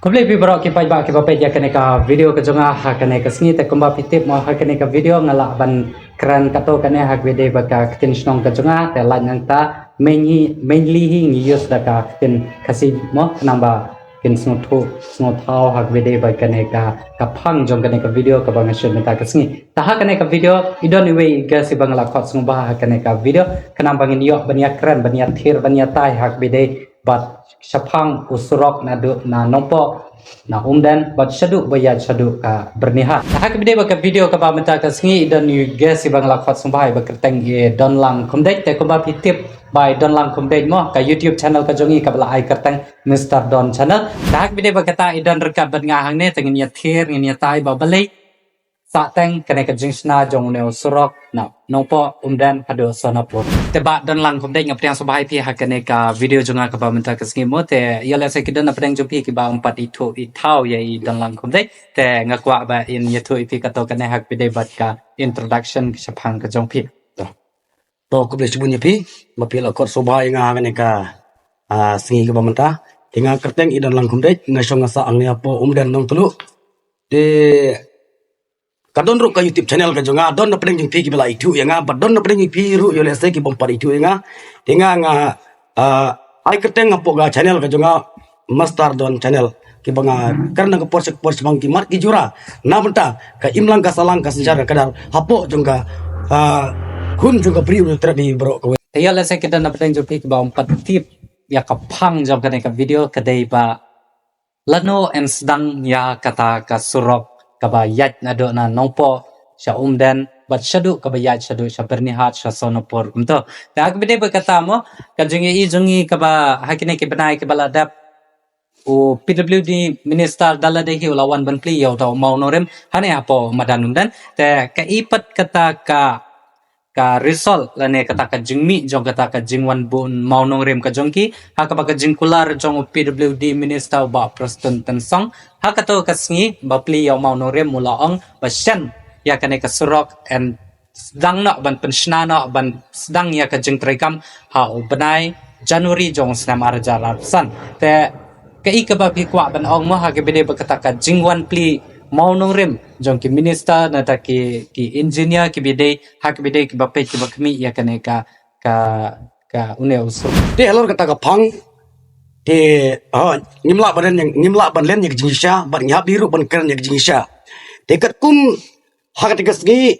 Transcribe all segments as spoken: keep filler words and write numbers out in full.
Khublei phi baroh ki paidbah kiba peit ïa kane ka video ka jong nga ha kane ka sngi. Te kumba phi tip mo, ha kane ka video nga lah ban kren katto katne ha kaba ïadei bad ka ktien shnong ka jong nga. Te lait nangta mainly, mainly hi ngi use da ka ktien Khasi mo, khnang ba kin sngewthuh sngewthaw ha kaba ïadei bad kane ka, ka phang jong kane ka video kaba nga shoot mynta ka sngi. Te ha kane ka video i don iwei i guest iba nga la khot sngewbha ha kane ka video, khnang ba ngin ïoh ban ïakren, ban ïathir, ban ïatai ha kaba ïadei bad shaphang u surok naduh na Nongpoh na Umden bad shaduh ba ïaid shaduh ka Byrnihat. Ha kaba ïadei bad ka video kaba mynta ka sngi i don i guest iba nga la khot sngewbha iba kyrteng i Donlang Khumdeit. Te kumba phi tip ba i Donlang Khumdeit mo, ka YouTube channel ka jong i kaba la ai kyrteng Mister Don Channel. Te ha kaba ïadei bad kata i don ryngkat bad nga hangne, te ngin ïathir, ngin ïatai ba balei sahteng kane ka jingshna jong une u surok na Nongpoh, Umden haduh Sonapur. Te Bah Donlang Khumdeit, nga pdiang sngewbha ïa phi ha kane ka video jong nga kaba mynta ka sngi mo. Te ïoh lehse ki don na pdeng jong phi kiba ym pat ithuh ithaw ïa i Donlang Khumdeit. Te nga kwah ba in ïathuh ïa phi katto katne ha kaba ïadei bad ka introduction ka shaphang ka jong phi. To, khublei shibun ïa phi ba phi la khot sngewbha ïa nga ha kane ka, ah, sngi kaba mynta. Te nga kyrteng i Donlang Khumdeit, nga shong nga sah hangne hapoh Umden Nongtluh. Te ka don ruh ka YouTube channel ka jong nga, don na pdeng jong phi kiba la ithuh ïa nga, bad don na pdeng jong phi ruh ïoh lehse ki bym pat ithuh ïa nga. Te nga, nga, ah, ai kyrteng hapoh ka channel ka jong nga Mister Don Channel, kiba nga kren na ka por sha ka por shaphang ki mat ki jura na bynta ka imlang ka sahlang ka synshar ka kdar hapoh jong ka, ah, khun jong ka briew u Trai baroh kawei. Te ïoh lehse ki don na pdeng jong phi kiba ym pat tip ïa ka phang jong kane ka video, ka dei ba lano yn sdang ïa kata ka surok kaba ïaid naduh na Nongpoh sha Umden bad shaduh kaba ïaid shaduh sha Byrnihat sha Sonapur kumto. Te ha kaba ïadei bad kata mo, ka jingïohi jong ngi kaba ha kine ki bnai kiba la dep, u P W D minister da lade hi u la wan ban plie ïa uta u mawnongrim hangne hapoh madan Umden. Te kaei pat kata ka ka result lane kata ka jingmih jong kata ka jingwan bun mawnongrim ka jong ki, ha kaba ka jingkular jong u P W D minister u Bah Prestone Tynsong ha kato ka sngi ba plie ïa u mawnongrim u la ong ba shen ïa kane ka surok yn sdang noh ban pynshna noh ban sdang ïa ka jingtreikam ha u bnai January jong u snem ar hajar arphew san. Te kaei kaba phi kwah ban ong mo ha kaba ïadei bad kata ka jingwan plie mawnongrim jong ki minister nangta ki, ki engineer kiba ïadei, ha kaba ïadei kiba peit kiba khmih ïa kane ka, ka, ka une u surok. Te halor kata ka phang, te, ha, ngim lah ban len, ngim lah ban len ïa ka jingshisha bad ngi hap hi ruh ban kren ïa ka jingshisha. Te katkum ha kata ka sngi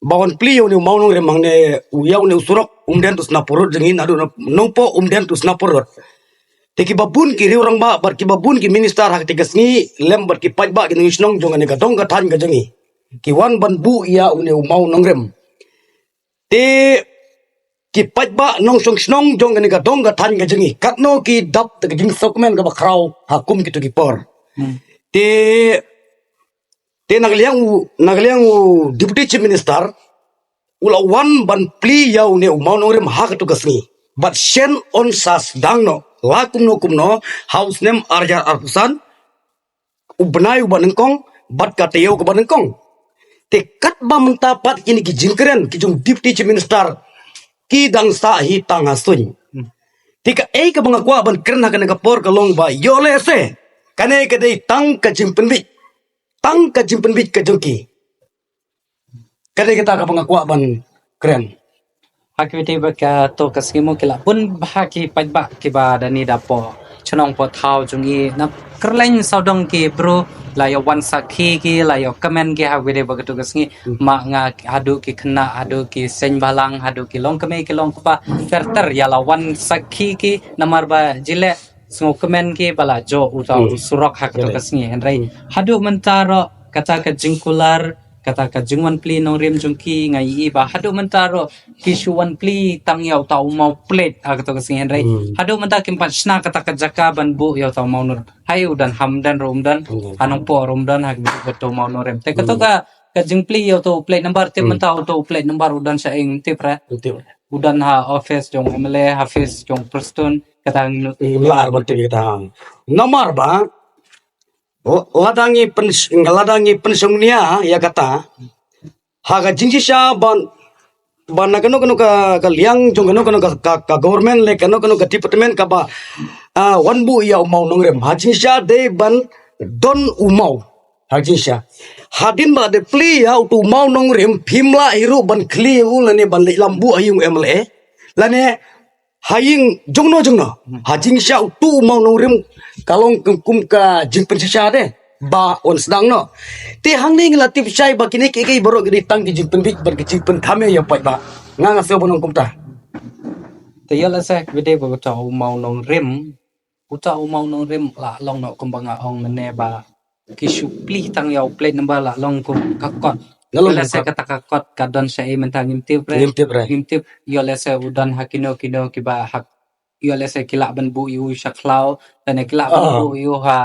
ba wan plie ïa une u mawnongrim hangne, u ïa une u surok Umden to Sonapur Road jong ngi, naduh na Nongpoh Umden to Sonapur Road. Te kiba bun ki riew rangbah bad kiba bun ki minister ha kata ka sngi lem bad ki paidbah ki nongshong shnong jong kane ka dong ka thaiñ ka jong ngi ki wan ban buh ïa une u mawnongrim. Te ki paidbah nongshong shnong jong kane ka dong ka thaiñ ka jong ngi katno ki dap da ka jingsngewkmen kaba khraw ha kum kito ki por. Hmm. Te, te na ka liang u, na ka liang u Deputy Chief Minister u la wan ban plie ïa une u mawnongrim ha kato ka sngi. Bad shen un sa sdang noh la kumno kumno ha u snem ar hajar arphew san, u bnai uba nyngkong bad ka taïew kaba nyngkong. Te katba mynta pat kine ki jingkren ki jong Deputy Chief Minister ki dang sah hi tang ha suiñ. Hmm. Te kaei kaba nga kwah ban kren ha kane ka por ka long ba ïoh lehse kane ka dei tang ka jingpynbeit, tang ka jingpynbeit ka jong ki. Ka dei kata kaba nga kwah ban kren. Ha kaba ïadei bad kato ka sngi mo, ki la bun bha ki paidbah kiba da ni da poh chnong poh thaw jong ngi na kylleng sawdong ki bru la ïa wan sakhi ki, la ïa kmen ki ha kaba ïadei bad kato ka sngi. Hmm. Ma nga haduh ki khynnah, haduh ki seng bhalang, haduh ki longkmie ki longkpa ter ter ïa la wan sakhi ki namar ba jileh sngewkmen ki ba la joh uta u surok ha kato ka sngi. Hynrei haduh mynta ruh kata ka jingkular, kata ka jingwan plie nongrim jong ki, nga ïohi ba haduh mynta ruh ki shu wan plie tang ïa uta u maw plate ha kato ka sngi. Hynrei haduh mynta kim pat shna kata ka jaka ban buh ïa uta u mawnongrim. Haei u don ha Umden ruh um don, ha Nongpoh ruh um don ha kaba ïadei bad uta u mawnongrim. Te kato ka, ka jingplie ïa uta u plate number, tip mynta uta u plate number u don sha ïing, tip re? U don ha office jong M L A, ha office jong Prestone, kata ngim lah ban tip ïa kata. Namar ba lada ngi pyn, lada ngi pynshongnia ïa kata ha ka jingshisha ban, ban na kano kano ka, ka liang jong kano kano ka, ka, ka government lane kano kano ka department kaba ah, wan buh ïa u mawnongrim. Ha jingshisha dei ban don u maw. Ha jingshisha. Hadien ba dei plie ïa utu u mawnongrim, phim lah hi ruh ban khlieh ïa u lane ban leit lam buh ha ïing u M L A. Lane ha ïing jongno jongno. Ha jingshisha utu u mawnongrim ka long kum, kum ka jingpynshisha de ba un sdang noh. Te hangne ngi la tip shai ba kine kiei kiei baroh ki dei tang ki jingpynbit bad ki jingpynkham ïa u paidbah. Nga nga sngewbha ban ong kumta. Te ïoh lehse kaba dei ba uta u mawnongrim, uta u mawnongrim la long noh kumba nga ong mynne ba ki shu plie tang ïa u plate number la long kum ka kot. La long kum ka kot. Ïoh lehse kata ka kot ka don shaei mynta ngim tip re. Ngim tip re. Ngim tip ïoh lehse u don ha kino kino kiba ha, ïoh lehse ki lah ban buh ïa u sha khlaw, lane ki lah ban buh ïa u ha,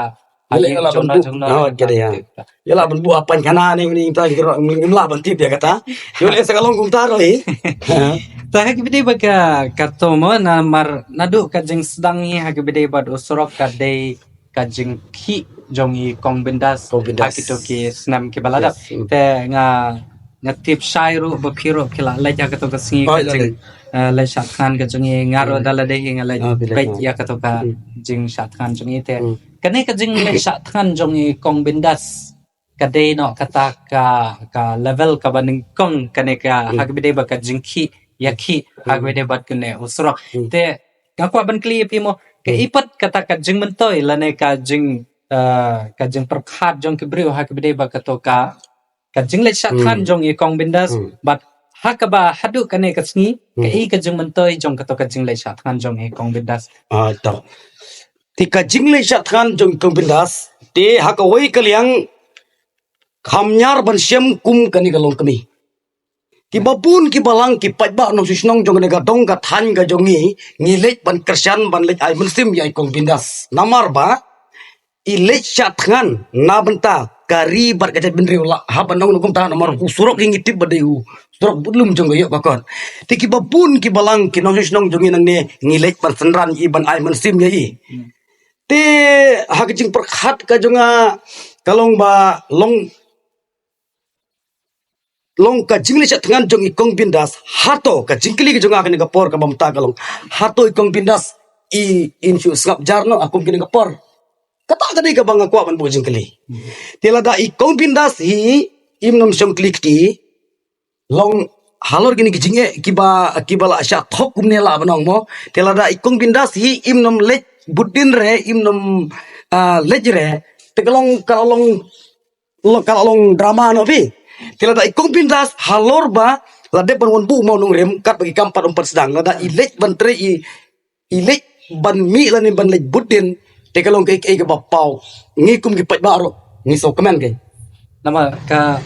ha ïing jong no jong no. Ïoh lehse la ban buh. Oh, ka dei, ha. Ïoh la ban buh ha painkhana ne, ne, ngim lah ban tip ïa kata. Ïoh lehse ka long kumta ruh hi. Te ha kaba dei ba ka, kato mo, namar naduh ka jingsdang hi ha kaba dei bad u surok ka dei ka jingkhih jong i Kong Bindas. Kong Bindas. Ha kito ki snem kiba la dep. Yes. Hmm. Te nga, nga tip shai ruh ba phi ruh ki la leit ha kato ka sngi. Oh, ka jing, eh, leit shah thngan ka jong i, nga ruh da lade hi nga leit peit ïa kato ka jingshah thngan jong i te. Hmm. Kane ka jingleit shah thngan jong i Kong Bindas ka dei noh kata ka, ka level kaba nyngkong kane ka, ha kaba dei ba ka jingkhih ïakhih ha kaba dei bad kane u surok. Hmm. Te nga kwah ban kylli ïa phi mo, kaei pat kata ka jingmyntoi lane ka jing, eh, ka jingpyrkhat jong ki briew ha kaba dei ba kato ka, ka jingleit shah thngan jong i Kong Bindas, bad ha kaba haduh kane ka sngi, kaei ka jingmyntoi jong kato ka jingleit shah thngan jong i Kong Bindas? Ah, to. Te ka jingleit shah thngan jong i Kong Bindas, te ha kawei ka liang kham ñiar ban shem kum kane ka longkmie. Kiba bun kiba lang ki paidbah nongshong shnong jong kane ka dong ka thaiñ ka jong ngi, ngi leit ban kyrshan ban leit ai mynsiem ïa i Kong Bindas. Namar ba i leit shah thngan na bynta ka ri bad ka jaitbynriew, lah hap ban ong kumta namar u surok hi ngi tip ba dei u surok budlum jong ka ïoh ka kot. Te kiba bun kiba lang ki nongshong shnong jong ngi nangne ngi leit ban synran ïa i ban ai mynsiem ïa i. Hmm. Te ha ka jingpyrkhat ka jong nga ka long ba long, long ka jingleit shah thngan jong i Kong Bindas, hato, ka jingkylli ka jong nga kane ka por kaba mynta ka long, hato i Kong Bindas i, in shu sngap jar noh ha kum kane ka por? Kata ka dei kaba nga kwah ban buh jingkylli. Hmm. Te lada i Kong Bindas hi im nym shong kli kti, long halor kine ki jingeh kiba, kiba la shah thok kumne lah ban ong mo. Te lada i Kong Bindas hi im nym leit bud dien re, im nym, ah, leit re, te ka long, ka long long, ka long drama noh phi. Te lada i Kong Bindas halor ba la dep ban wan buh mawnongrim katba ki kam pat um pat sdang, lada i leit ban trei i, i leit ban mih lane ban leit bud dien, te ka long kaei kaei kaba paw. Ngi kum ki paidbah ruh ngi sngewkmen kaei. Namar ka,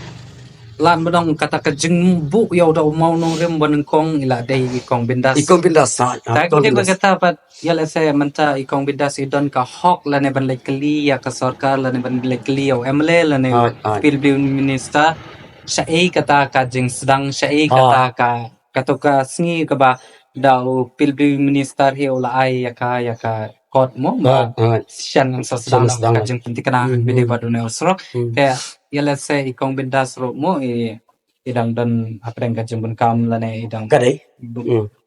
lah ban ong kata ka jingbuh ïa u da u mawnongrim ba nyngkong i la dei i Kong Bindas. I Kong Bindas, ha, ha, i Kong Bindas. Te kata pat Ïa lehse mynta i Kong Bindas i don ka hok lane ban leit kylli ïa ka sorkar lane ban leit kylli ïa u M L A lane u P W D minister. Shaei kata ka jingsdang, shaei kata ka, kato ka sngi kaba da u P W D minister hi u la ai ïa ka, ïa ka kot mo ba shan ngan sa sdang ka jingpyntikna bad une u surok. Te ïa lehse i Kong Bindas ruh mo i i dang don hapdeng ka jingbunkam lane i dang. Ka dei.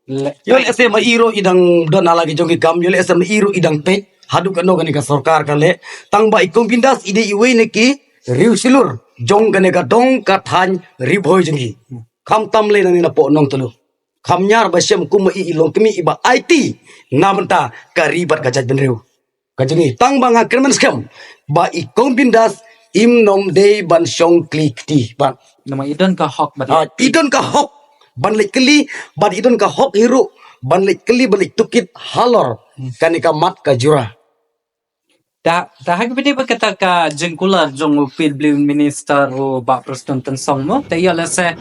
Ïoh lehse ma i ruh i dang don ha la ki jong ki kam, ïoh lehse ma i ruh i dang peit haduh katno kane ka sorkar ka leh. Tang ba i Kong Bindas i dei iwei na ki riewshlur jong kane ka dong ka thaiñ Ri Bhoi jong ngi. Khamtam lei nangne na poh Nongtluh. Kham ñiar ba shem kum ma i i long kmie iba aiti na bynta ka ri bad ka jaitbynriew. Ka jong ngi tang ba nga kyrmen skhem ba i Kong Bindas im nym dei ban shong kli kti bad. Namar i don ka hok bad i don ka hok ban leit kylli bad i don ka hok hi ruh ban leit kylli ban leit tohkit halor kane ka mat ka jura. Da, da ha kaba ïadei bad kata ka jingkular jong u P W D minister u Bah Prestone Tynsong mo. Te ïoh lehse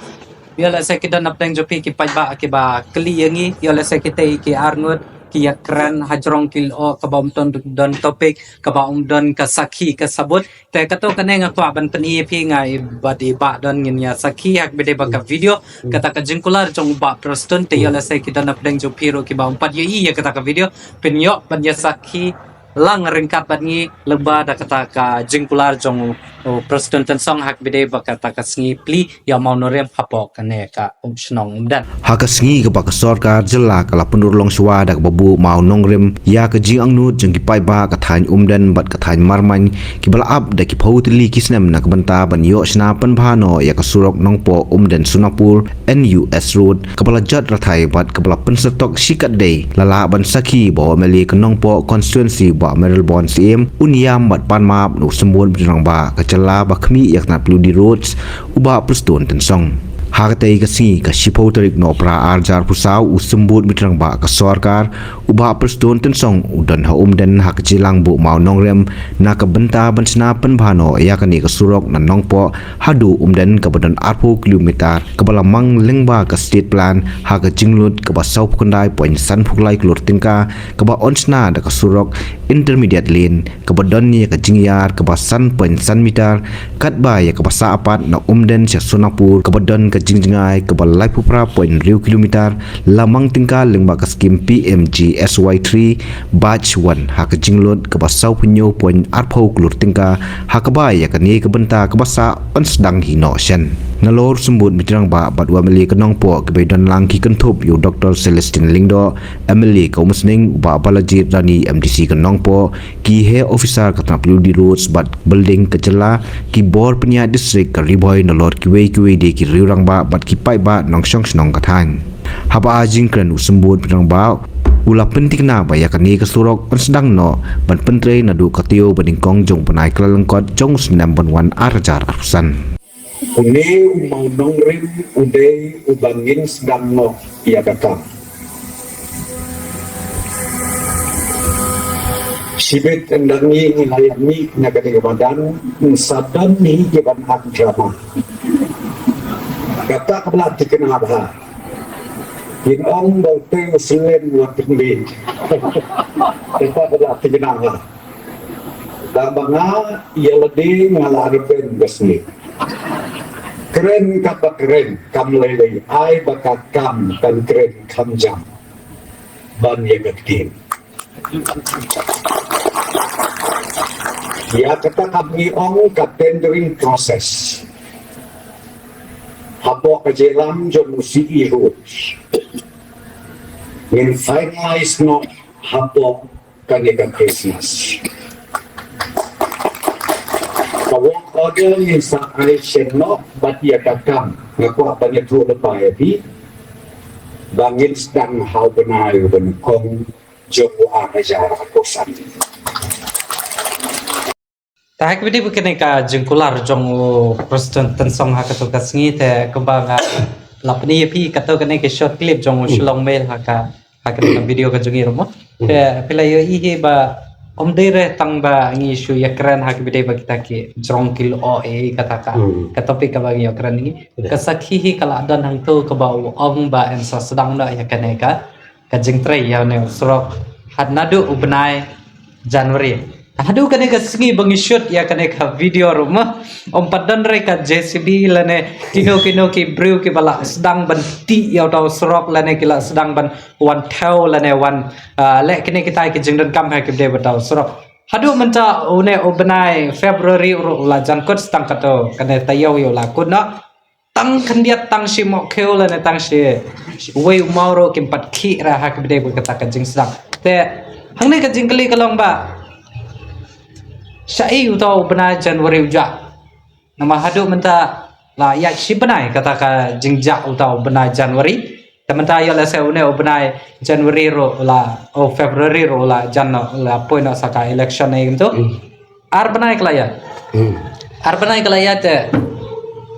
Ïoh lehse ki don hapdeng jong phi ki paidbah kiba kylli ïa ngi, ïoh lehse kitei ki arngut ki ïakren hajrong ki lyoh kaba ym don, don topic, kaba ym don ka sakhi ka sabut. Te kato kane nga kwah ban pyni ïa phi nga i bad i Bah Don ngin ïa sakhi ha kaba ïadei bad ka video. Kata ka jingkular jong u Bah Prestone te ïoh lehse ki don hapdeng jong phi ruh kiba ym pat ïohi ïa kata ka video. Phin ïoh ban ïa sakhi lang ryngkat bad ngi lyngba da kata ka jingkular jong u U Prestone Tynsong ha kaba ïadei bad kata ka sngi plie ïa u mawnongrim hapoh kane ka um shnong Umden. Ha ka sngi kaba ka sorkar jylla ka la pynurlong shuwa da kaba buh mawnongrim ïa ka jingangnud jong ki paidbah ka thaiñ Umden bad ka thaiñ Marmain kiba la ap da ki phew tylli ki snem na ka bynta ban ïoh shna pynbha noh ïa ka surok Nongpoh Umden Sonapur N U S Road kaba la jot rathai bad kaba la pynsyrtok shikatdei. La lah ban sakhi ba u M L A ka Nongpoh constituency Bah Mayralborn Syiem un ïam bad pan map na u Symbud Myntri Rangbah ka jylla ba khmih ïa ka tnat pli u dih roads u Bah Prestone Tynsong. Ha katei ka sngi ka shiphew tarik Nohprah ar hajar arphew saw u Symbud Myntri Rangbah ka sorkar u Bah Prestone Tynsong u don ha Umden ha ka jingïalang buh mawnongrim na ka bynta ban shna pynbha noh ïa kane ka surok na Nongpoh haduh Umden kaba don arphew kilometer kaba la mang lyngba ka state plan ha ka jinglut kaba sawphew khyndai point sanphew lai klur tyngka kaba yn shna da ka surok intermediate lane kaba don ïa ka jingïar kaba san point san meter katba ïa kaba sah pat na Umden sha Sonapur kaba don ka jingjngai kaba laiphew phra point hynriew kilometer la mang tyngka lyngba ka skim P M G S Y three batch one ha ka jinglut kaba sawphew hynñiew point arphew klur tyngka ha kaba ïa kane ka bynta kaba sah yn sdang hi noh shen. Nalor u Symbud Myntri Rangbah bad u M L A ka Nongpoh kiba ïadon lang ki kynthup ïa u Doctor Celestine Lyngdoh, M L A ka Umsning, u Bah Balaji Rani M D C ka Nongpoh, ki heh officer ka tnat pli u dih roads bad building ka jylla, ki bor pynïaid district ka Ri Bhoi nalor kiwei kiwei de ki riew rangbah bad ki paidbah nongshong shnong ka thaiñ. Haba ai jingkren u Symbud Myntri Rangbah u la pynthikna ba ïa kane ka surok yn sdang noh ban pyntrei naduh ka taïew ba nyngkong jong u bnai Kyllalyngkot jong u snem ban wan ar hajar arphew san. Une u mawnongrim u dei uba ngin sdang noh ïa ka kam. Shibit ynda ngi ngi la ïa mih na kane ka madan, sa don hi ki ban act drama. Kata ka ba la thikna bha. Kin ong ba u tei u slen la pynbeit. Kata ka ba la thikna bha. Tang ba nga ïa lade nga la rben ka sngi. Kren kaba kren kam lei lei, ai ba ka kam kan kren kham jam. Ban ïa ka ktien. Ïa kata kam ngi ong ka tendering process. Hapoh ka jingïalam jong u C E Road. Ngin finalize noh hapoh kane ka Christmas. Ka work order ngin sa ai shen noh bad ïa ka kam nga kwah ban ïathuh lypa ïa phi ba ngin sdang ha u bnai uba nyngkong jong u ar hajar arphew san. Te ha kaba ïadei bad kane ka jingkular jong u Prestone Tynsong ha kato ka sngi te kumba nga la pyni ïa phi kato kane ka short clip jong u Shillong Mail ha ka ha kane ka video ka jong ngi ruh mo. Te phi la ïohi hi ba ym dei re tang ba ngi shu ïakren ha kaba ïadei bad kita ki jrong ki lyoh ei kata ka ka topic kaba ngi ïakren ngi. Ka sakhi hi ka la don hangto kaba u ong ba yn sa sdang noh ïa kane ka ka jingtrei ïa une u surok ha naduh u bnai January. Haduh kane ka sngi ba ngi shoot ïa kane ka video ruh mo, ym pat don re ka J C B lane kino kino ki briew kiba la sdang ban tih ïa uta u surok lane ki la sdang ban wan thew lane wan, ah, leh kine kitai ki jingdonkam ha ki dei bad uta u surok. Haduh mynta une u bnai February ruh u la jan kut, tang kato kane taïew ïa u la kut noh. Tang khyndiat tang shi mohkhiew lane tang shi, shi wei u maw ruh kim pat khih re ha kaba ïadei bad kata ka jingsdang. Te hangne ka jingkylli ka long ba shaei uta u bnai January u jah. Namar haduh mynta la ïaid shi bnai kata ka jingjah uta u bnai January. Te mynta ïoh lehse une u bnai January ruh la, oh, February ruh la jan noh, la poi noh sa ka election ei kumto. Ar bnai ka la ïaid. Ar bnai ka la ïaid te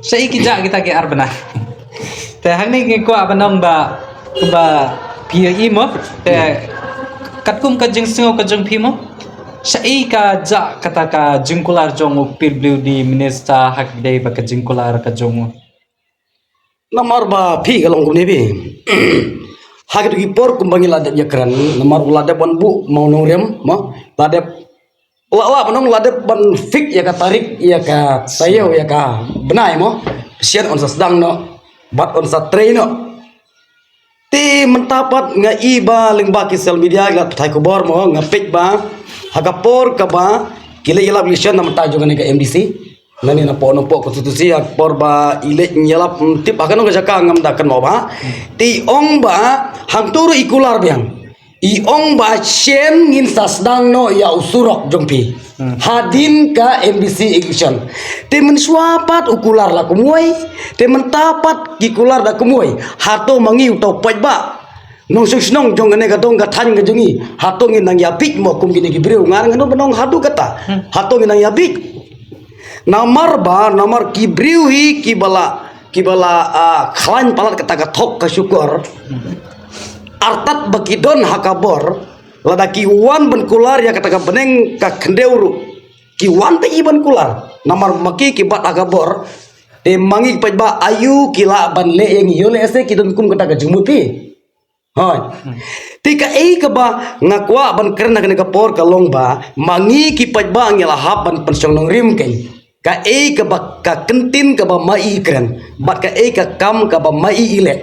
shaei ki jah kita ki ar bnai. Te hangne ngi kwah ban ong ba kumba phi ïohi mo. Te katkum ka jingsngew ka jong phi mo, shaei ka jah kata ka jingkular jong u P W D minister ha kaba ïadei bad ka jingkular ka jong u. Namar ba phi ka long kumne phi. Ha kito ki por kumba ngi la dep ïakren namar u la dep ban buh mawnongrim mo, la dep la, la ban ong la dep ban fix ïa ka tarik, ïa ka taïew, ïa ka bnai mo. Shen un sa sdang noh bad un sa trei noh. Te mynta pat nga i ba lyngba ki social media, ki lad pathai khubor mo, nga peit ba ha ka por kaba ki leit ïalap election na mynta jong kane ka M D C, Nane na pok na pok konstituensi ha por ba i leit ïalap, mm, tip ha kano ka jaka ngam da kynmaw ba. Te i ong ba hangto ruh i kular biang. I ong ba shen ngin sa sdang noh ïa u surok jong phi. Hmm. Hadien ka M D C election. Te mynshuwa pat u kular la kumwei. Te mynta pat ki kular da kumwei. Hato ma ngi uto u paidbah nongshong shnong jong kane ka dong ka thaiñ ka jong ngi, hato ngin nang ïabit mo kum kine ki briew? Nga ngano ba nong haduh kata. Hmm. Hato ngin nang ïabit? Namar ba, namar ki briew hi ki ba la, ki ba la, ah, khlaiñ palat kata ka thok ka shukor. Artat ba ki don ha ka bor, lada ki wan ban kular ïa kata ka bneng ka khyndew ruh, ki wan te i ban kular. Namar ma ki ki bat ha ka bor. Te ma ngi pat ba aïu ki lah ban leh ïa ngi, ïoh leh se ki don kum kata ka jingmut phi. Hoi. Hmm. Te kaei kaba nga kwah ban kren ha kane ka por ka long ba, ma ngi ki paidbah ngi la hap ban pynshong nongrim kein. Kaei kaba ka ktien kaba ma i kren, bad kaei ka kam kaba ma i i leh.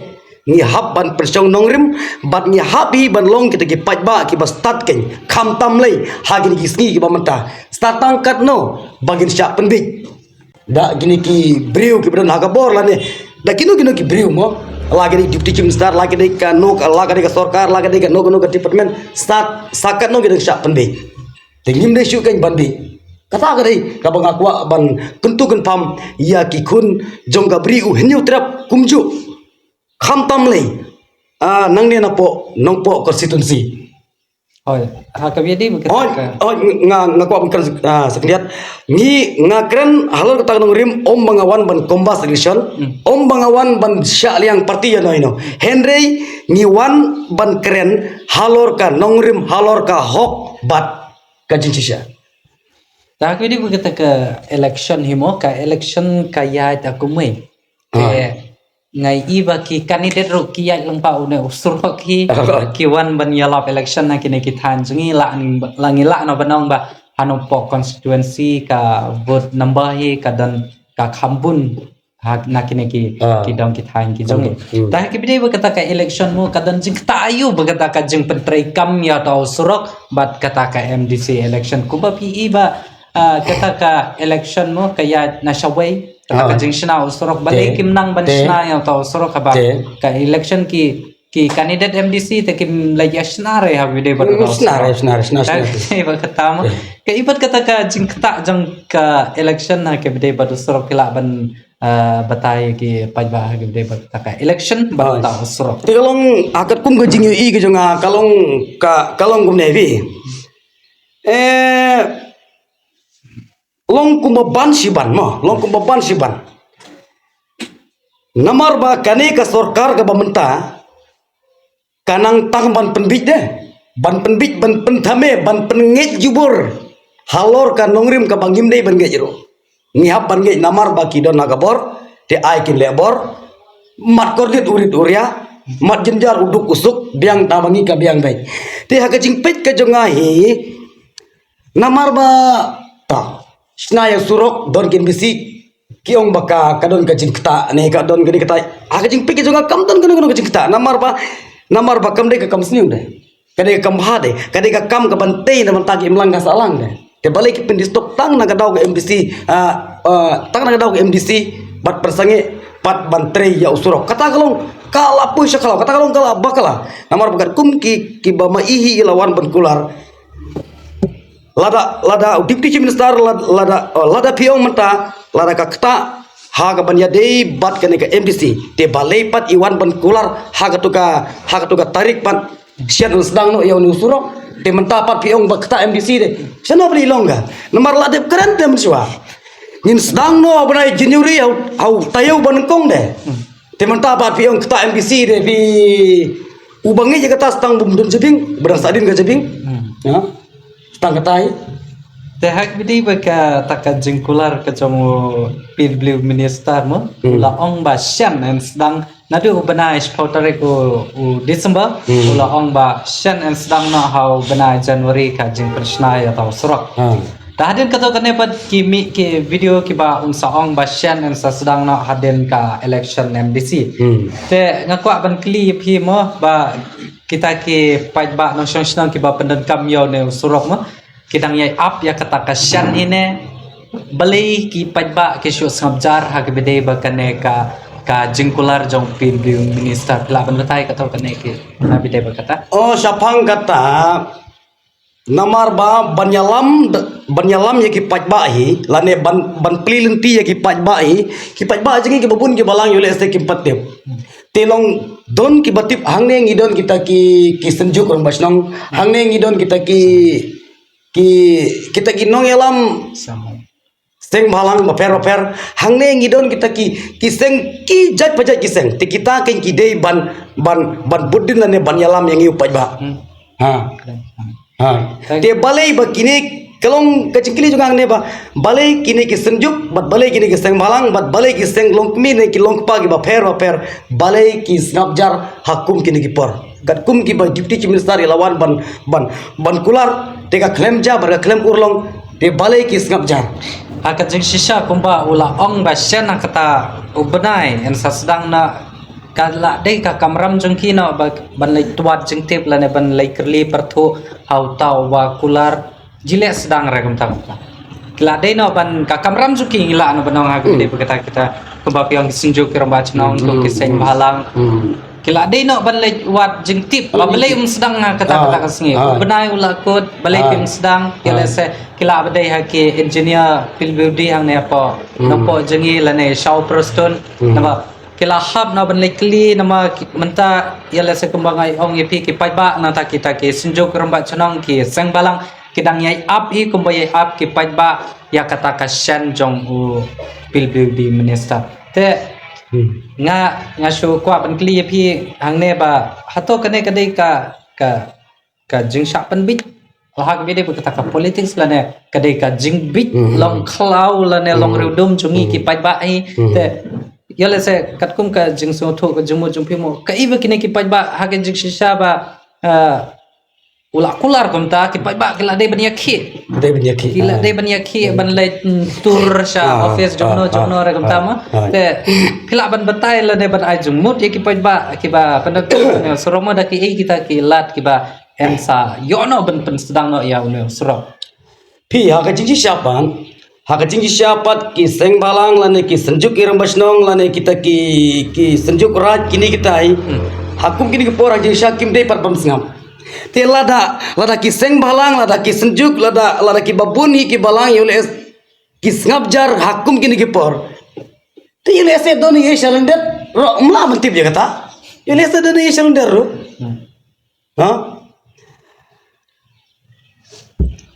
Ngi hap ban pynshong nongrim, bad ngi hap hi ban long kita ki paidbah kiba stad kein. Khamtam lei, ha kine ki sngi kiba mynta. Sa tang katno ba ngin shah pynbeit da kine ki briew kiba don ha ka bor lane da kino kino ki briew mo, la ka dei Deputy Chief Minister, la ka dei kano ka, la ka dei ka sorkar, la ka dei kano kano ka department, sa, sa katno ki dang shah pynbeit. Te ngim dei shuh kein ban beit. Kata ka dei kaba nga kwah ban kyntu kynpham ïa ki khun jong ka Bri u Hynñiewtrep kumjuh. Khamtam lei, ah, nangne na pok Nongpoh constituency. Hoi, ha ka video ba kata. Hoi, ka hoi, nga, nga kwah ban kren, ah, sa khyndiat. Ngi, nga kren halor kata ka nongrim, ym ba nga wan ban combust election, hmm, ym ba nga wan ban shah liang party ïano ïano. Hynrei ngi wan ban kren halor ka nongrim, halor ka hok bad ka jingshisha. Ta ha ka video ba kata ka election hi mo, ka election ka ïaid ha kumwei. Te, ah, nga i ba ki candidate ruh ki ïaid lyngba une u surok hi. Ah. Ki wan ban ïalap election ha kine ki thaiñ jong ngi, la ngi, la ngi lah noh ban ong ba ha Nongpoh constituency ka vote number hi ka don ka kham bun ha na kine ki, ah, ki dong ki thaiñ ki jong ngi. Hmm, hmm. Ta ha ka video ba kata ka election mo, ka don jingktah aïu ba kata ka jingpyntreikam ïa uta u surok bad kata ka M D C election? Kumba phi i ba, ah, kata ka election mo ka ïaid na shawei, kata ka, ah, jingshna u surok, balei, te, kim nang ban, te, shna ïa uta u surok haba, te, ka election ki, ki candidate M D C te kim la ïa shna re ha video ba, hmm, uta u surok. Shna re, shna re, shna, shna re. Te ba kata mo. Te. Ka i bad kata ka jingktah jong ka election ha ka video ba uta u surok, ki lah ban, ah, batai ki paidbah ha ka video ba kata ka election ba, ah, uta u surok. Te ka long ha katkum ka jingïohi ka jong nga, ka long ka, ka long kumne phi. Eh, long kumba ban shi ban mo, long kumba ban shi ban. Namar ba kane ka sorkar kaba mynta ka nang tang ban pynbeit de, ban pynbeit, ban pynthame, ban pynngeit jubor halor ka nongrim kaba ngim dei ban ngeit ruh. Ngi hap ban ngeit namar ba ki don ha ka bor, te ai kin leh bor. Mat kordit u rit u ria, mat jynjar u duk u suk, biang tang ba ngi ka biang beit. Te ha ka jingpeit ka jong nga hi, namar ba, ta, shna ïa surok, don ki M D C ki ong ba ka, ka don ka jingktah ne, ka don ka jingktah. Ha ka jingpeit ka jong nga kam don kano kano ka jingktah. Namar ba, namar ba kam dei ka kam sniew de. Ka dei ka kam bha de. Ka dei ka kam kaban tei na bynta ki imlang ka sahlang de. Te balei ki pyndistok tang na ka daw ka M D C, ah, ah, tang na ka daw ka M D C, bad pynsangeh pat ban trei ïa u surok. Kata ka long ka la poi sha khlaw, kata ka long ka la bakla. Namar ba katkum ki, kiba ma i hi i la wan ban kular. Lada, lada u Deputy Chief Minister, lada, lada, oh, lada phi ong mynta, lada ka ktah ha kaban ïadei bad kane ka M D C. Te balei pat i wan ban kular ha katu ka, ha katu ka tarik pat shen yn sdang noh ïa une u surok. Te mynta pat phi ong ba ktah M D C de. Shano ba i long ka? Namar la dep kren te mynshuwa. Ngin sdang noh ha u bnai January ha u, ha u taïew ba nyngkong de. Te mynta pat phi ong ktah M D C de phi, u ba ngeit ïa kata sa tang bym don jabieng, ba dang sahdien ka jabieng. Hmm. Ha? Sa tang kata hi. Te ha ka video ba kata ka jingkular ka jong u P W minister mo, hmm, u la ong ba shen yn sdang naduh u bnai shiphew tarik u, u December, hmm, u la ong ba shen yn sdang noh ha u bnai January ka jingpynshna ïa uta u surok. Ha. Te hadien kato kane pat ki mih ki video kiba un sa ong ba shen yn sa sdang noh hadien ka election M D C. Hmm. Te nga kwah ban kylli ïa phi mo ba kita ki paidbah nongshong shnong kiba pyndonkam ïa une u surok mo, ki dang ïai ap ïa kata ka shen hi ne, Balei ki paidbah ki shu sngap jar ha kaba ïadei bad kane ka, ka jingkular jong u P W D minister? Phi lah ban batai kato kane ki, ha kaba ïadei bad kata? Oh, shaphang kata, namar ba ban ïalam, ban ïalam ïa ki paidbah hi, lane ban, ban plie lynti ïa ki paidbah hi, ki paidbah jong ngi kiba bun kiba lang ïoh lehse kim pat tip. Te long don kiba tip, hangne ngi don kita ki, ki Synjuk Rangbah Shnong, hangne ngi don kita ki, ki, kita ki nongïalam Seng Bhalang bapher bapher. Hangne ngi don kita ki, ki seng, ki jait pa jait ki seng. Te kita kein ki dei ban, ban, ban bud dien lane ban ïalam ïa ngi u paidbah. Hmm. Ha. Ha. Te balei ba kine, ka long ka jingkylli jong nga hangne ba, balei kine ki Synjuk, bad balei kine ki Seng Bhalang, bad balei ki seng longkmie ne ki longkpa kiba pher bapher, balei ki sngap jar ha kum kine ki por? Katkum kiba Deputy Chief Minister i la wan ban, ban, ban kular, te ka khlem ja bad ka khlem urlong, te balei ki sngap jar? Ha ka jingshisha kumba u la ong ba shen ha kata u bnai yn sa sdang noh, ka la dei ka kamram jong ki noh ba ban leit wad jingtip lane ban leit kylli pyrthuh ha uta uba kular. Jingeh sdang re kumta kumta. Ki la dei noh ban, ka kamram jong ki ngi lah noh ban ong ha kaba ïadei bad kata kita, kumba phi ong ki Synjuk ki Rangbah Shnong, ki Seng Bhalang. Ki la dei noh ban leit wad jingtip ba balei um sdang ha kata kata ka sngi. U bnai u la kut, balei phi um sdang? Ïa lehse ki lah ba dei ha ki engineer P W D hangne hapoh Nongpoh jong ngi lane Shaw Prestone. Naba ki la hap noh ban leit kylli, namar ki, mynta ïa lehse kumba nga ong ïa phi, ki paidbah nangta kita ki Synjuk Rangbah Shnong, ki Seng Bhalang, ki dang ïai ap hi kumba ïai ap ki paidbah ïa kata ka shen jong u P W D minister. Te nga, nga shu kwah ban kylli ïa phi hangne ba hato kane ka dei ka, ka, ka jingshah pynbit ha kaba ïadei bad kata ka politics lane ka dei ka jingbit long khlaw lane long riewdum jong ngi ki paidbah hi. Te ïa lehse katkum ka jingsngewthuh, ka jingmut jong phi mo, kaei ba kine ki paidbah ha ka jingshisha ba, eh, u la kular kumta, ki paidbah ki la dei ban ïakhih. Dei ban ïakhih. Ki la dei ban ïakhih ban leit, mm, tur sha office jong no jong no re kumta mo. Te phi lah ban batai lane ban ai jingmut ïa ki paidbah kiba pyndonkam surok mo, da kiei kita ki lad kiba yn sa ïoh noh ban pynsdang noh ïa une u surok? Phi, ha ka jingshisha pat, ha ka jingshisha pat ki Seng Bhalang lane ki Synjuk ki Rangbah Shnong lane kita ki, ki Synjuk Raij kine kita hi. Ha kum kine ki por ha jingshisha kim dei pat ban sngap. Te lada, lada ki Seng Bhalang, lada ki Synjuk, lada, lada kiba bun hi kiba lang ïoh lehse ki sngap jar ha kum kine ki por, te ïoh lehse don ïa i shalyndet ruh, ym lah ban tip ïa kata. Ïoh lehse don ïa i shalyndet ruh. Ha?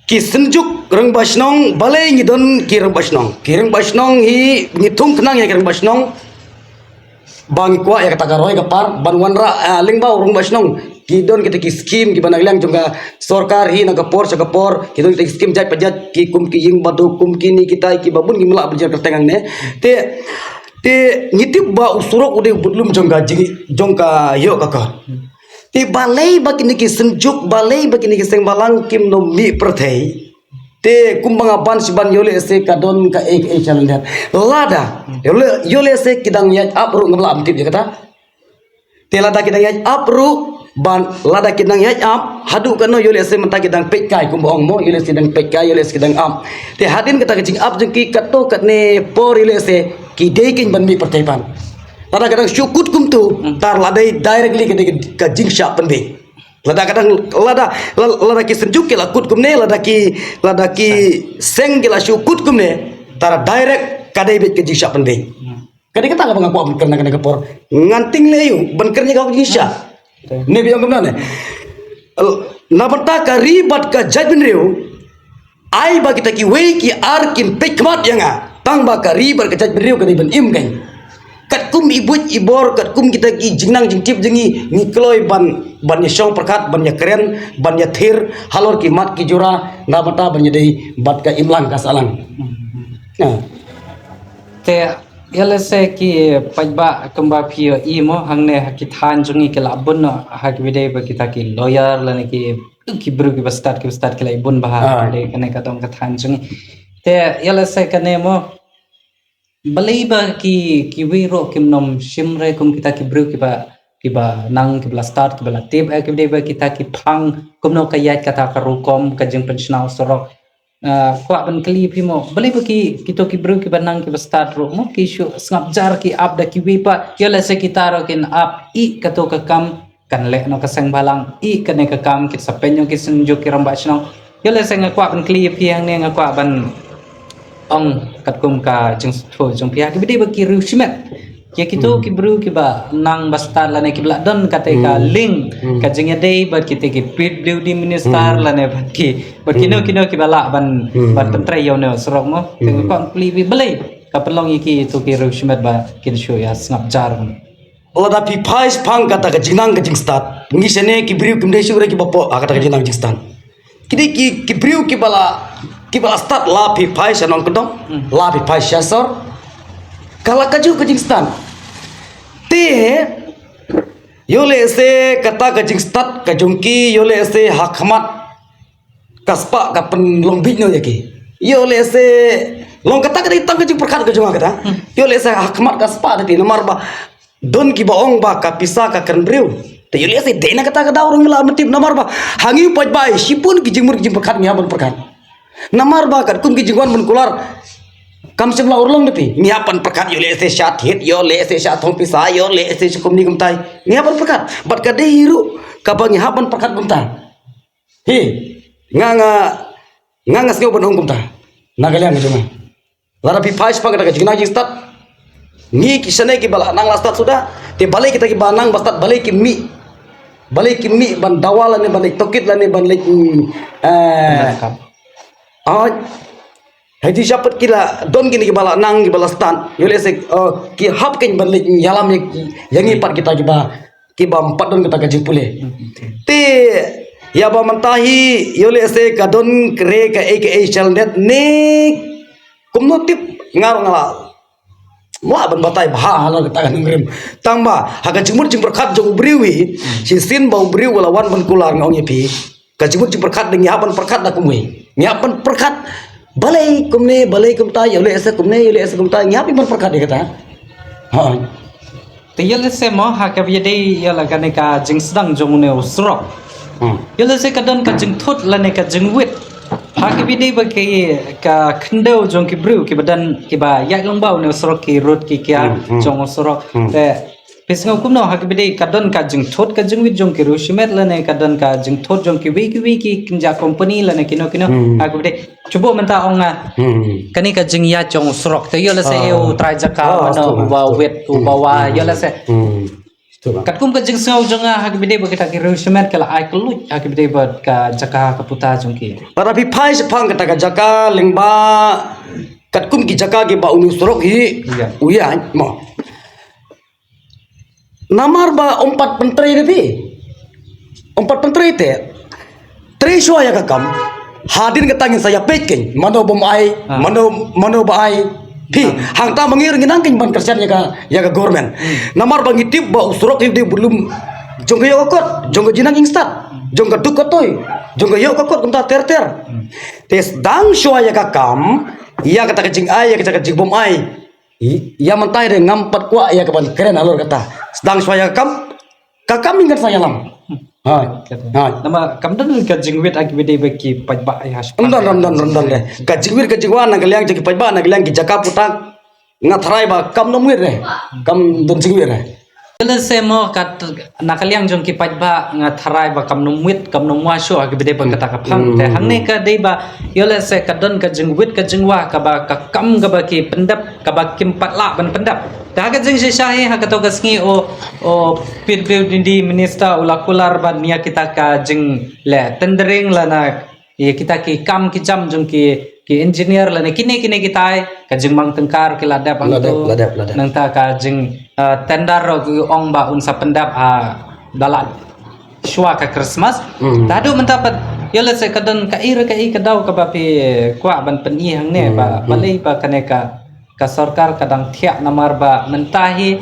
Ki Synjuk Rangbah Shnong, balei ngi don ki Rangbah Shnong? Ki Rangbah Shnong hi ngi thung khnang ïa ki Rangbah Shnong ba ngi kwah ïa kata ka roi ka par ban wanrah, ah, lyngba u Rangbah Shnong. Ki don kita ki skim kiba na ka liang jong ka sorkar hi na ka por sha ka por, ki don kita ki skim jait pa jait, ki kum ki Ïing Badu, kum kine kita kiba bun, ngim lah ban jia kyrteng hangne. Te, te ngi tip ba u surok u dei u budlum jong ka jing, jong ka ïoh ka kot. Te balei ba kine ki Synjuk, balei ba kine ki Seng Bhalang kim nym mih pyrthei? Te kumba nga ban shi ban ïoh lehse ka don kaei kaei shalyndet. Lada ïoh lehse ki dang ïaid ap ruh, ngam lah ban tip ïa kata. Te lada ki dang ïaid ap ruh, ban lada ki dang ïaid ap haduh katno, ïoh lehse mynta ki dang peit kai kumba ong mo, ïoh lehse ki dang peit kai, ïoh lehse ki dang ap. Te hadien kata ka jingap jong ki katto katne por ïoh lehse ki dei kein ban mih pyrthei pat. Lada ka dang shu kut kumto, ta la dei directly ka dei ka jingshah pynbeit. Lada ka dang, lada, la-, lada ki Synjuk ki la kut kumne, lada ki, lada ki Seng ki la shu kut kumne, ta la direct ka dei beit ka jingshah pynbeit. Ka dei kata kaba nga kwah ban kren ha kane ka por. Ngan tieng lei ïa u ban kren ïa ka jingshah. Ne ba ïoh kumno ne. Na bynta ka ri bad ka jaitbynriew, ai ba kita kiwei ki ar kin peit khmat ïa nga. Tang ba ka ri bad ka jaitbynriew ka dei ban im kein. Katkum i buit i bor, katkum kita ki jingnang jingtip jong ngi, ngi kloi ban, ban ïashong pyrkhat, ban ïakren, ban ïathir halor ki mat ki jura, na bynta ban ïadei bad ka imlang ka sahlang. Te ïa lehse ki paidbah kumba phi ïohi mo hangne ha ki thaiñ jong ngi ki la bun noh ha kaba ïadei bad kita ki lawyer lane ki, ki briew kiba stad, kiba stad ki la bun bha ha kane ka dong ka thaiñ jong ngi. Te ïa lehse kane mo, balei ba ki, kiwei ruh kim nym shim re kum kita ki briew kiba, kiba nang, kiba la stad, kiba la tip ha kaba ïadei bad kita ki phang, kumno ka ïaid kata ka rukom ka jingpynshna u surok. Ah, kwah ban kylli phi mo, balei ba ki, kito ki briew kiba nang kiba stad ruh mo, ki shu sngap jar ki ap da kiwei pat, ïoh lehse kita ruh kin ap ïa kato ka kam, kan leh noh ka seng bhalang ïa kane ka kam, ki sa pynïoh ki seng jong ki rangbah shnong. Ïoh lehse nga kwah ban kylli phi hangne, nga kwah ban ong katkum ka jingsngewthuh jong phi ha kiba dei ba ki riew shimet. Ïa kito ki briew kiba nang ba stad lane kiba lah don kata ka link, ka jingïadei bad kita ki P W D minister lane bad ki, bad kino kino kiba lah ban, ban pyntrei ïa une u surok mo. Te nga kwah kylli phi balei ka pynlong ïa kito ki riew shimet ba kin shu ïa sngap jar. Lada phi phai shaphang kata ka jingnang ka jingstad, ngi shane ki briew kim dei shuh re kiba pop ha kata ka jingnang jingstad. Ki dei ki, ki briew kiba la, kiba la stad, la phi phai sha nongkyndong, la phi phai sha sor, ka la kajuh ka jingstad. Te ïoh lehse kata ka jingstad ka jong ki, ïoh lehse ha khmat ka spah ka pynlong bit noh ïa ki. Ïoh lehse long kata ka dei tang ka jingpyrkhat ka jong nga kata. Ïoh lehse ha khmat ka spah da phi, namar ba don kiba ong ba ka pisa ka kren briew. Te ïoh lehse dei na kata ka daw ruh ngi lah ban tip, namar ba ha ngi u paidbah shibun ki jingmut ki jingpyrkhat ngi hap ban pyrkhat. Namar ba katkum ki jingwan ban kular kam shym la urlong da phi, ngi hap ban pyrkhat, ïoh lehse sha thied, ïoh lehse sha thong pisa, ïoh lehse sha kumne kumtai, ngi hap ban pyrkhat. Bad ka dei ruh kaba ngi hap ban pyrkhat kumta. Hi, nga, nga, nga, nga sngew ban ong kumta na ka liang ka jong nga. Lada phi phai shaphang kata ka jingnang jingstad, ngi ki shane kiba la nang la stad suda, te balei kita kiba nang ba stad, balei kim mih, balei kim mih ban dawa lane ban leit tohkit lane ban leit, mm, eh, ai, hynrei shaphang ki la don kine kiba la nang kiba la stad, ïoh lehse, eh, ki hap kein ban leit ïalam ïa, ïa ngi pat kita kiba, kiba ym pat don kata ka jingpule. Te ïa ba mynta hi ïoh lehse ka don kre kaei kaei challenge ne kumno tip, nga ruh nga lah, lah ban batai bha halor kata ka nongrim. Tang ba ha ka jingmut jingpyrkhat jong u briew hi, shisien ba u briew u la wan ban kular, nga ong ïa phi, ka jingmut jingpyrkhat dang ïa ban pyrkhat da kumwei. Ngi hap ban pyrkhat balei kumne, balei kumta, ïoh lehse kumne, ïoh lehse kumta, ngi hap ban pyrkhat ïa kata. Ha. Te ïoh lehse mo ha kaba ïadei ïa la kane ka jingsdang jong une u surok. Hmm. Ïoh lehse ka don ka jingthut lane ka jingwit ha kaba ïadei bad ki, ka khyndew jong ki briew kiba don, kiba ïaid lyngba une u surok, ki rud ki kiar jong u surok. Te phi sngew kumno ha kaba ïadei, ka don ka jingthut ka jingwit jong ki riew shimet lane ka don ka jingthut jong kiwei kiwei ki kynja company lane kino kino ha kaba ïadei? Shu buh mynta ong nga, kane ka jingïaid jong u surok, te ïoh lehse u trai jaka mano uba wit uba wai, ïoh lehse. Katkum ka jingsngew jong nga ha kaba ïadei bad kita ki riew shimet ki la ai kylluid ha kaba ïadei bad ka jaka ka puta jong ki. Lada phi phai shaphang kata ka jaka lyngba, katkum ki jaka kiba une u surok hi u ïaid mo. Namar ba um pat pyntrei da phi. Um pat pyntrei te. Trei shuwa ïa ka kam. Hadien kata ngin sa ïa peit kein mano bym ai, mano, mano ba ai. Phi, hangta ma ngi ruh ngi nang kein ban kyrshan ïa ka, ïa ka government. Namar ba ngi tip ba u surok hi u dei u budlum jong ka ïoh ka kot, jong ka jingnang jingstad, jong ka duk ka toi, jong ka ïoh ka kot kumta ter ter. Te sdang shuwa ïa ka kam, ïa kata ka jingai, ïa kata ka jingbym ai. Ïa mynta hi de ngam pat kwah ïa ka ban kren halor kata. Sdang shuwa ïa ka kam, ka kam ngin kan sa ïalam. Hai. Hai. Namar kam don ka jingwit ha kaba ïadei bad ki paidbah ïa. Ym don, ym don, ym don de. Ka jingwit ka jingwai na ka liang jong ki paidbah, na ka liang ki jaka puta, nga tharai ba kam nym wit de. Kam don jingwit de. Ïoh lehse mo kat na ka liang jong ki paidbah nga tharai ba kam nym wit, kam nym wai shuh ha kaba ïadei bad kata ka phang. Te hangne ka dei ba ïoh lehse ka don ka jingwit ka jingwai kaba ka kam kaba ki pyndep kaba kim pat lah ban pyndep. Te ha ka jingshisha hi ha kato ka sngi u, u P W D minister u la kular ban ïa kita ka jingleh tendering lane ïa kita ki kam ki jam jong ki, ki engineer lane kine kine kitai, ka jingmang tyngka ki la dep hangto. Nangta ka jing, ah, tender ruh ki ong ba un sa pyndep ha da la shuwa ka Christmas. Te haduh mynta pat ïoh lehse ka don kaei re kaei ka daw kaba phi kwah ban pyni hangne ba balei ba kane ka, ka sorkar ka dang thiah namar ba mynta hi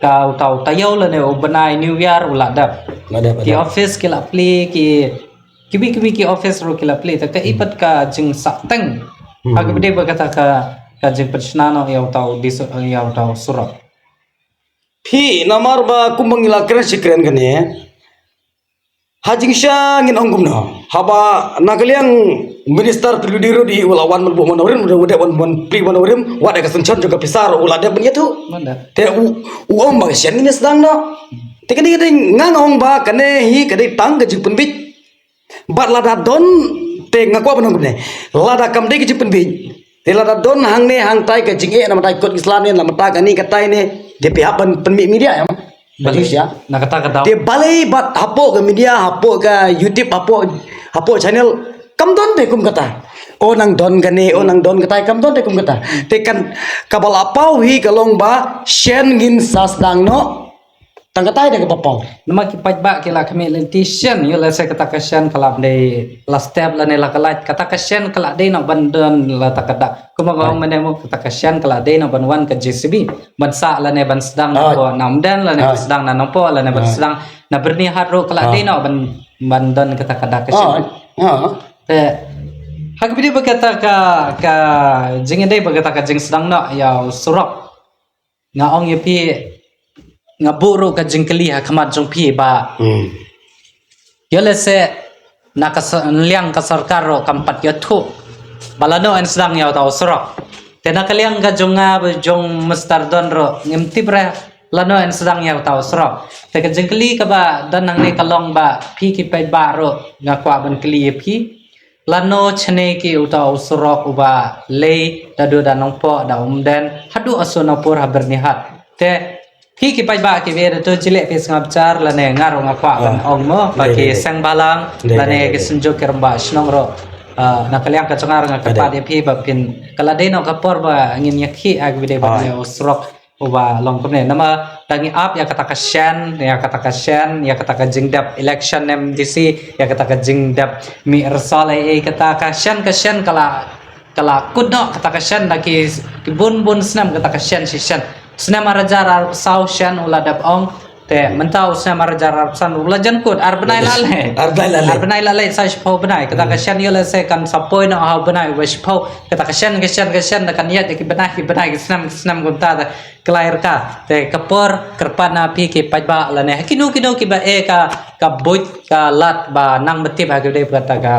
ka uta u taïew lane u bnai New Year u la dep. Ki office ki la plie, ki kiwei kiwei ki office ruh ki la plie, te kaei pat ka jingsahteng ha kaba ïadei bad kata ka, ka jingpynshna noh ïa uta u diso, ïa uta u surok. Phi, namar ba kumba ngi la kren shi kren kane, ha jingshisha ngin ong kumno, haba na ka liang Minister P W D ruh u la wan ban buh mawnongrim, u dep wan ban plie mawnongrim, wat ïa ka synshar jong ka pisa ruh u la dep ban ïathuh. Te u, u ong ba ka shen ngin sdang noh. Te kane ka dei nga ong ba kane hi ka dei tang ka jingpynbeit. Bad lada don, te nga kwah ban ong kumne. Lada kam dei ka jingpynbeit, te lada don hangne hangtai ka jingeh na mynta kot ki sla ne, na mynta kane katai ne, te phi hap ban pynmih media ïa ma. Balei? Balei ïa? Na kata ka daw. Te balei bad hapoh ka media, hapoh ka YouTube, hapoh, hapoh channel, kam don te kum kata. O nang don kane, o nang don katai, kam don te kum kata. Te kan kaba la paw hi ka long ba shen ngin sa sdang noh. Tang katai da kaba paw. Namar ki paidbah ki la khmih lynti shen, ïoh lehse kata ka shen ka la dei la step lane la ka lait, kata ka shen ka la dei noh ban don la ta ka dak. Kumba nga ong mynne mo, kata ka shen ka la dei noh ban wan ka J C B ban sah lane ban sdang na Pdeng lane ban sdang na Nongpoh lane ban sdang na Byrnihat ruh ka la dei noh ban, ban don kata ka dak ka shen. Te ha kaba dei ba kata ka, ka jingïadei ba kata ka jingsdang noh ïa u surok, nga ong ïa phi, nga buh ruh ka jingkylli ha khmat jong phi ba ïoh lehse na ka sa-, liang ka sorkar ruh kam pat ïathuh ba lano yn sdang ïa uta u surok. Te na ka liang ka jong nga, jong Mister Don ruh ngim tip re lano yn sdang ïa uta u surok. Te ka jingkylli kaba don hangne ka long ba phi ki paidbah ruh nga kwah ban kylli ïa phi. Lano chne ki uta u surok uba leit da duh da Nongpoh da Umden haduh ha Sonapur ha Byrnihat. Te phi ki paidbah kiba ïeit, to jileh phi sngap jar lane nga ruh nga kwah ban ong mo ba ki seng balang lane ki synjuk ki rangbah shnong ruh, ah, na ka liang ka jong nga ruh nga kyrpad ïa phi ba phin, ka la dei noh ka por ba ngin ïakhih ha kaba dei ba ïa u surok uba long kumne. Namar da ngi ap ïa kata ka shen, ïa kata ka shen, ïa kata ka jingdep election M D C, ïa kata ka jingdep mih result, ïa kata ka shen, ka shen ka la, ka la kut noh kata ka shen da ki, ki bun bun snem kata ka shen shi shen. Snem ar hajar arphew saw shen u la dep ong. Te mynta u snem ar hajar arphew san u la jan kut, ar bnai la leit. Ar bnai la leit. Ar bnai la leit sa shiphew bnai. Kata ka shen ïoh lehse kan sa poi noh ha u bnai uba shiphew. Kata ka shen, ka shen, ka shen da kan ïaid da ki bnai, ki bnai, ki snem, ki snem kumta. Te Khlei rka, te ka por kyrpad na phi ki paidbah lane ha kino kino kiba e ka, ka buit ka lad ba nang ba tip ha ki dei kata ka,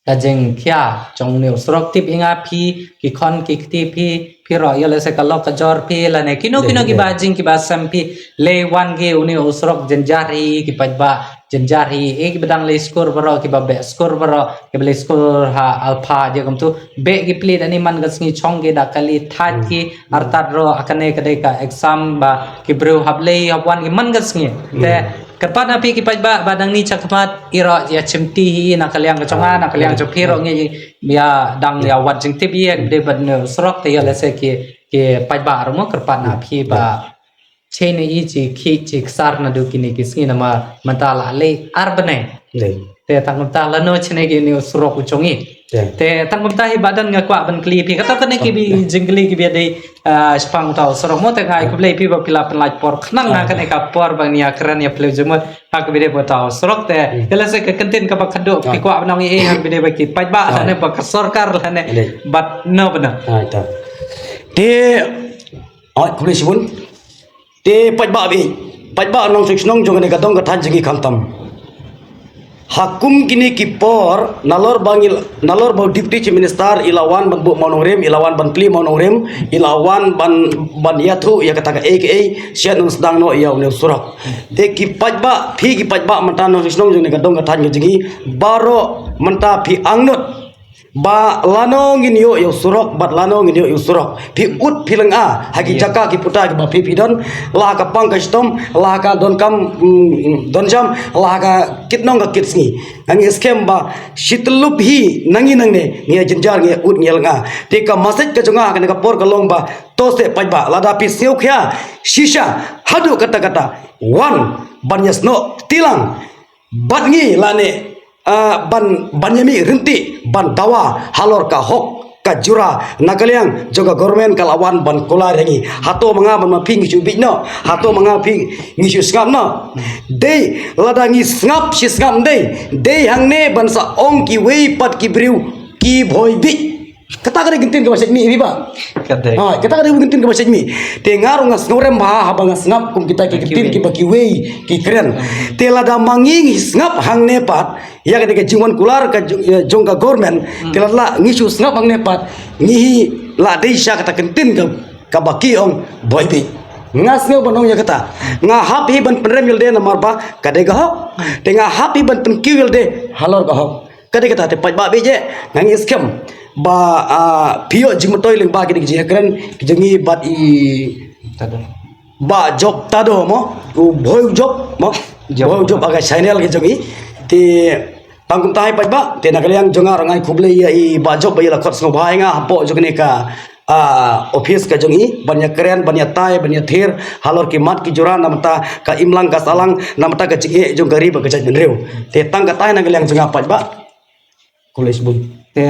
ka jingkhia jong une u surok, tip ïa nga phi ki khon ki kti phi, phi ruh ïoh lehse ka lok ka jor phi lane kino kino kiba jing kiba sem phi, leit wan ki une u surok jynjar hi ki paidbah. Jynjar hi, eh, kiba dang leit skul baroh, kiba beh skul baroh, kiba leit skul ha Alpha, je kumtu. Beh ki plie da ni man ka sngi, chong ki da kali, thait ki, artat ruh, ha kane ka dei ka exam ba ki briew hap leit hap wan ki man ka sngi. Te kyrpad na phi ki paidbah ba dang ni chakhmat, i ruh ïa chimti hi na ka liang ka jong nga, na ka liang jong phi ruh ngi ïa dang ïa wad jingtip ïa ka dei ban surok te ïa lehse ki, ki paidbah ruh mo kyrpad na phi ba Chei ne i chi khih chi ksar naduh kine ki sngi namar mynta la leh ar bnai. Te tang kumta lano chene kine u surok u jong i. Te tang kumta hi ba don nga kwah ban kylli phi. Kato kane ki bi jingkylli ki bi dei, ah, shaphang uta u surok mo te nga ai khublei phi ba phi la pynlait por khnang ha kane ka por ba ngin ïa kren ïa phyllaw jingmut ha ka bi dei uta u surok te. Te lehse ka kyntien kaba khadduh phi kwah ban ong ei ha ka bi dei ba ki paidbah lane ba ka sorkar lane bad no bad no. Te Oi, khublei shibun. Te paidbah bi, paidbah nongshong shnong jong kane ka dong ka thaiñ jong ngi khamtam. Ha kum kine ki por, nalor ba ngi, nalor ba u Deputy Chief Minister i la wan ban buh mawnongrim, i la wan ban plie mawnongrim, i la wan ban, ban ïathuh ïa kata kaei kaei shet un sdang noh ïa une u surok. Te ki paidbah, phi ki paidbah mynta nongshong shnong jong kane ka dong ka thaiñ ka jong ngi, baroh mynta phi angnud ba lano ngin ïoh ïa u surok, bad lano ngin ïoh ïa u surok. Phi ud phi lynga ha ki jaka ki puta kiba phi phi don, la ha ka pang ka shitom, la ha ka donkam, mm, donjam, la ha ka kit nong ka kit sngi. Ngi skhem ba shi tyllup hi na ngi nangne ngi ïa jynjar, ngi ïa ud, ngi ïa lynga. Te ka message ka jong nga ha kane ka por ka long ba to seh paidbah, lada phi sngewkhia shisha haduh katta katta, wan ban ïasnoh kti lang bad ngi lane, ah, ban, ban ïa mih ryntih ban dawa halor ka hok ka jura na ka liang jong ka government ka la wan ban kular ïa ngi. Hato ma nga bad ma phi ngi shu bieit noh? Hato ma nga phi ngi shu sngap noh? Dei lada ngi sngap shi sngap, dei, dei hangne ban sa ong kiwei pat ki briew ki bhoi bieit. Kata ka dei ka ktien kaba shait mih, ïa phi ba. Ka dei. Ha, kata ka dei ka ktien kaba shait mih. Te nga ruh nga sngewrem bha haba nga sngap kum kita ki ktien kiba kiwei ki kren. Te lada ma ngi ngi sngap hangne pat ïa kata ka jingwan kular ka jong, eh, jong ka government. Te lada ngi shu sngap hangne pat ngi hi la dei sha kata ka ktien ka, kaba ki ong boy bi. Nga sngew ban ong ïa kata. Nga hap hi ban pynrem ïalade namar ba ka dei ka hok. Te nga hap hi ban pynkiew ïalade halor ka hok. Ka dei kata te paidbah bad jong nga ngi skhem ba, ah, phi ïoh jingmyntoi lyngba kine ki jingïakren ki jong ngi bad i Tado. Bah Job Tado mo, u Bhoi Job mo. Job. Bhoi Job ha ka channel ki jong ngi. Te tang kumta hi paidbah, te na ka liang jong nga ruh nga ai khublei ïa i Bah Job ba i la khot sngewbha ïa nga hapoh jong kane ka, ah, office ka jong i ban ïakren, ban ïatai, ban ïathir halor ki mat ki jura na bynta ka imlang ka sahlang, na bynta ka jingeh jong ka ri bad ka jaitbynriew. Te tang kata hi na ka liang jong nga paidbah. Khublei shibun. Te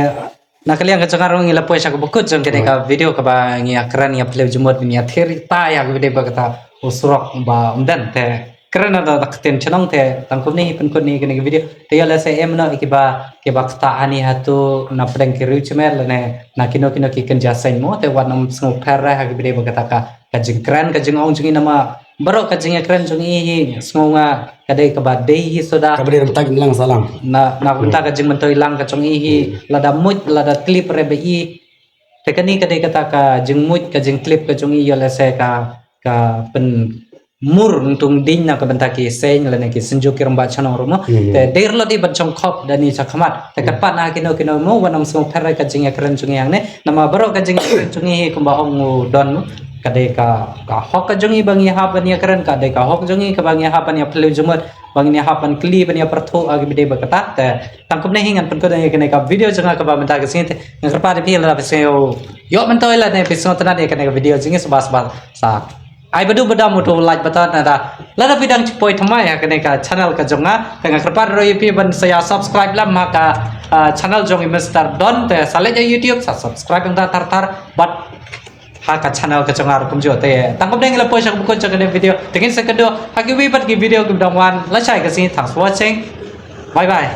na ka liang ka jong nga ruh ngi la poi sha kaba kut jong kane ka video kaba ngi ïakren ïa phylliew jingmut, ngi ïathir ïatai ïa ka video ba kata u surok ba ym don, te kren na da ktien chnong, te tang kumne hi pynkut ïa kane ka video. Te ïa lehse em noh ïa kiba, kiba ktah hani hato na pdeng ki riew Jaiñtia lane na kino kino ki kynja seng mo, te wat nym sngewpher re ha ka video ba kata ka, ka jingkren ka jingong jong ngi namar baroh ka jingïakren jong ngi hi sngew nga ka dei kaba dei hi suda. Kaba dei na bynta ka imlang sahlang. Na, na bynta ka jingmyntoi lang ka jong ngi hi, lada mut lada tlip re ba i. Te kane ka dei kata ka jingmut ka jingtlip ka jong ngi ïa lehse ka, ka pynmur ntung ding na ka bynta ki seng lane ki synjuk ki rangbah shnong ruh mo. Te dei rlot i ban shong khop da ni sha khmat. Te katba na kino kino mo wat nym sngewpher re ka jingïakren jong ngi hangne. Namar baroh ka jingïakren jong ngi hi kumba ong u Don mo. Ka dei ka, ka hok ka jong ngi ba ngi hap ban ïakren, ka dei ka hok jong ngi kaba ngi hap ban ïa phylliew jingmut, ba ngi hap ban kylli ban ïa pyrthuh ha ki video ba kata. Te tang kumne hi ngan pynkut ïa kane ka video jong nga kaba mynta ka sngi, te nga kyrpad ïa phi lada phi sngew ïoh myntoi lane phi sngewtynnat ïa kane ka video jong ngi sngewbha sngewbha sa ai ba dum ba dam u to like button, lada, lada phi dang shu poi thymmai ha kane ka channel ka jong nga, te nga kyrpad ruh ïa phi ban sa ïa subscribe lem ha ka, ah, channel jong i Mister Don, te sa leit ïa YouTube sa subscribe ïa nga thar thar bad ha ka channel ka jong nga ruh kumjuh. Te tang kumne ngi la poi sha kaba kut jong kane ka video, te ngin sa ïakynduh ha kiwei pat ki video kiba dang wan. Lashai ka sngi, thanks for watching. Bye bye.